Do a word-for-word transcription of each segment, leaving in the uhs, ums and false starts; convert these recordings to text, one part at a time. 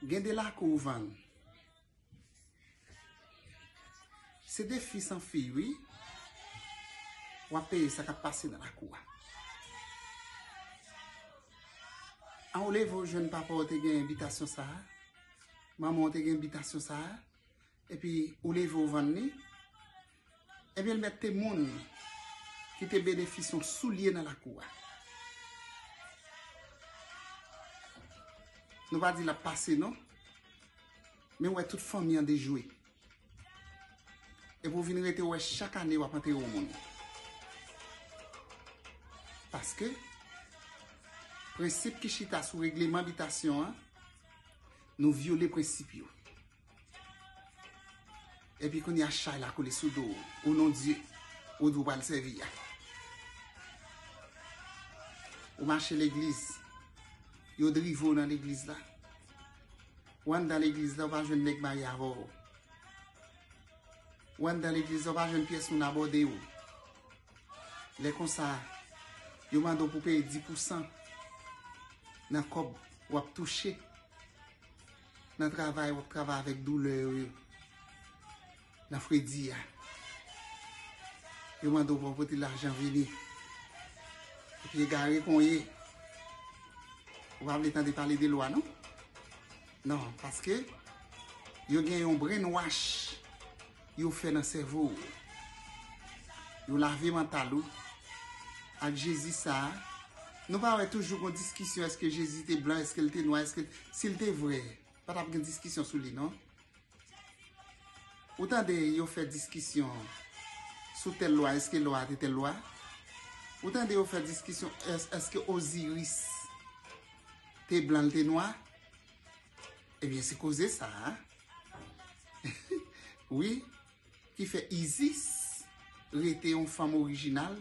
Gen de lakou ou vann. Se de fi san fi, wi. W ap peye sa k ap pase nan lakou a. An ou leve ou jwenn papa w te gen bitasyon sa a, manman w te gen bitasyon sa a, epi ou leve ou vann li, ebyen l mèt te moun ki te benefisye yon soulye nan lakou a. Nou pa di l ap pase non, men w wè tout fanmi an dejwe. Epi w vin rete w wè chak ane w ap antere yon moun. Paske prensip ki chita sou regleman bitasyon an, nou vyole prensip yo. Epi kounye a chay la koule sou do w, o non Dye, ou di w pral sèvi a. Ou mache legliz, yo drive w nan legliz la. Ou anndan legliz la, ou pa jwenn nèg marye avè w. Ou anndan legliz la, ou pa jwenn pyès moun abòde w. Lè konsa, yo mande w pou peye dis pousan nan kòb w ap touche nan travay w ap travay avèk doulè yo, yo, nan fredi a. Yo mande w pou w pote lajan vini. Epi egare kon w ye, ou pa vle tande pale de lwa, non? Non, paske yo gen yon brainwash yo fè nan sèvo w. Yo lave mantal ou ak Jezi sa a. Nou pa wè toujou gon diskisyon, èske Jezi te blan, èske l te nwa, èske si l te vre, pa t ap gen diskisyon sou li, non? Ou tande yo fè diskisyon sou tèl lwa, èske lwa a te tèl lwa? Ou tande yo fè diskisyon, èske Oziris te blan, l te nwa? Ebyen, se koze sa a. Wi, ki fè Izis rete yon fanm orijinal,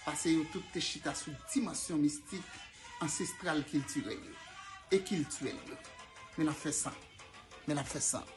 paske yo tout te chita sou dimansyon mistik, ansestral, kiltirèl yo, e kiltirèl yo. Men l ap fè san. Men l ap fè san.